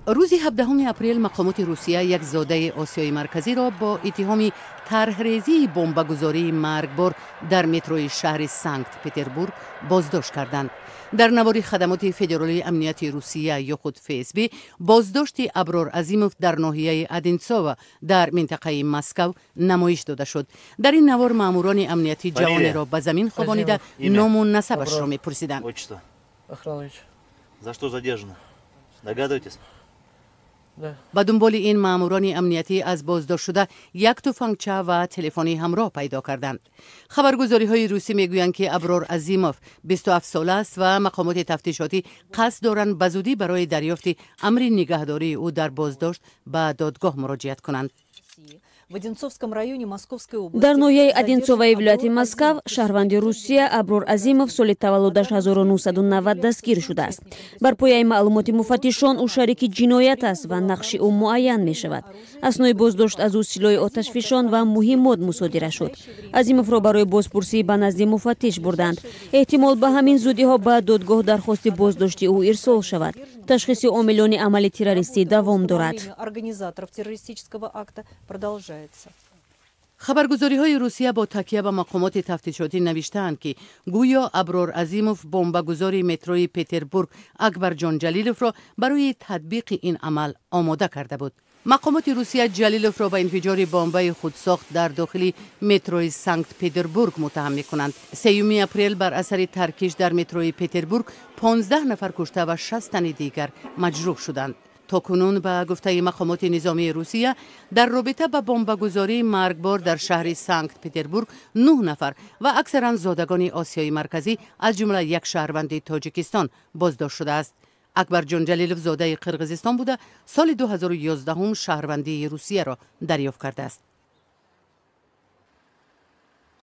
Рӯзи 17 апрел мақомоти Русия як зодаи Осиёи Марказиро бо иттиҳоми тарҳрезии бомбагузории маргбор дар метрои шаҳри Санкт Петербург боздошт карданд. Дар навори хадамоти федералии амнияти Русия ё худ ФСБ боздошти Аброр Азимов дар ноҳияи Одинцово дар минтақаи Москав намоиш дода шуд. Дар ин навор маъмурони амниятӣ ҷавонеро ба замин хобонида, ному насабашро мепурсиданд. За что задержаны? Догадываетесь? Ба дунболи ин маъмурони амниятӣ аз боздоштшуда як туфангча ва телефони ҳамроҳ пайдо карданд. Хабаргузориҳои русӣ мегӯянд, ки Аброр Азимов 27 сола аст ва мақомоти тафтишотӣ қасд доранд ба зудӣ барои дарёфти амри нигаҳдории ӯ дар боздошт ба додгоҳ муроҷиат кунанд. Дар ноҳияи Одинцоваи вилояти Москав шаҳрванди Русия Аброр Азимов, соли таваллудаш 1990, дастгир шудааст. Бар пояи маълумоти муфаттишон, ӯ шарики ҷиноят аст ва нақши ӯ муайян мешавад. Аснои боздошт аз ӯ силоҳи оташфишон ва муҳиммот мусодира шуд. Азимовро барои бозпурсӣ ба назди муфаттиш бурданд. Эҳтимол, ба ҳамин зудиҳо ба додгоҳ дархости боздошти ӯ ирсол шавад. Ташхиси омилони амали террористӣ давом дорад. Хабаргузориҳои Русия бо такя ба мақомоти тафтишотӣ навиштаанд, ки гӯё Аброр Азимов бомбагузори метрои Петербург Акбарҷон Ҷалиловро барои татбиқи ин амал омода карда буд. Мақомоти Русия Ҷалиловро ба инфиҷори бомбаи худсохт дар дохили метрои Санкт Петербург муттаҳам мекунанд. 3 апрел бар асари таркиш дар метрои Петербург 15 нафар кушта ва 60 тани дигар маҷрӯҳ шуданд. То кунун, ба гуфтаи мақомоти низомии Русия, дар робита ба бомбагузории маргбор дар шаҳри Санкт Петербург нӯҳ нафар ва аксаран зодагони Осиёи Марказӣ, аз ҷумла як шаҳрванди Тоҷикистон, боздошт шудааст. Акбарҷон Ҷалилов зодаи Қирғизистон буда, соли 2011 шаҳрвандии Русияро дарёфт кардааст.